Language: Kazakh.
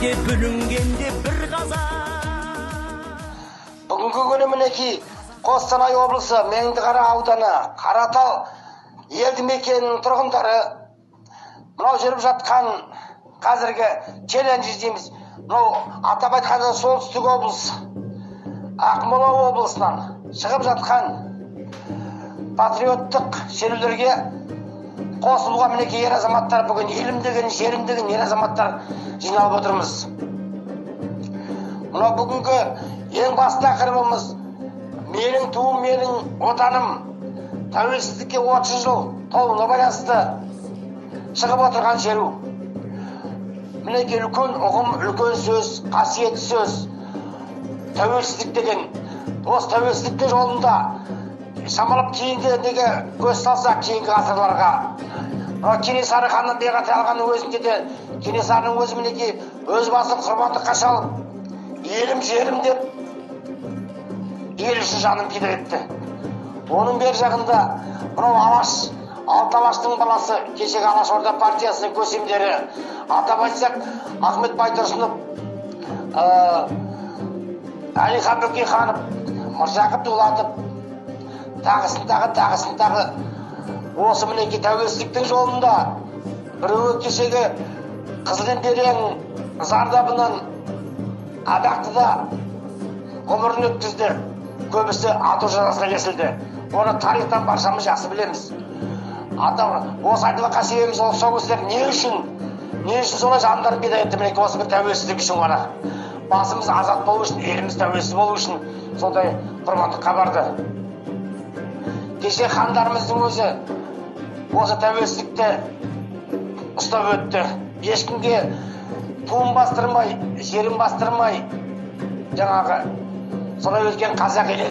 Бірлікке бүлінгенде бір қазақ. Бүгінгі күні, мінекей, Қостанай облысы, Меңдіқара ауданы, Қаратал елді мекенінің тұрғындары мынау жүріп жатқан қазіргі челлендж дейміз, мынау, атап айтқанда, солтүстік облыс, Ақмола облысынан шығып жатқан патриоттық шерулерге қосылуға, мінекей, ер азаматтар, бүгін елім деген, жерім деген ер азаматтар жиналып отырмыз. Мынау бүгінгі ең басты тақырыбымыз: «Менің туым, менің отаным», тәуелсіздікке 30 жыл толуына байланысты шығып отырған шеру. Мінекей, үлкен ұғым, үлкен сөз, қасиетті сөз тәуелсіздік деген. Осы тәуелсіздіктің жолында шамалап кейінгі неге көз салсақ, кейінгі ғасырларға, мынау Кенесары ханнан бері қарай алғанның өзінде де, Кенесарының өзі, мінекей, өз басын құрбандыққа шалып, елім, жерім деп, ел үшін жанын пида етті. Оның бер жағында мынау Алаш, алты алаштың баласы, кешегі Алаш Орда партиясының көсемдері, атап айтсақ, Ахмет Байтұрсынов, Әлихан Бөкейханов, Міржақып Дулатов, тағысын тағы, тағысын тағы, осы, мінекей, тәуелсіздіктің жолында біреуі кешегі Қызыл империяның зардабынан абақтыда ғұмырын өткізді, көбісі ату жазасына кесілді. Оны тарихтан баршамыз жақсы білеміз. Ата, осы айтып жатқан себебіміз, ол сол кісілер не үшін солай жандарын пида етті? Мінекей, осы бір тәуелсіздік үшін ғана, басымыз азат болу үшін, еліміз тәуелсіз болу үшін сондай құрбандыққа барды. Кеше хандарымыздың өзі осы тәуелсіздікті ұстап өтті, ешкімге туын бастырмай, жерін бастырмай, жаңағы солай өткен қазақ елі.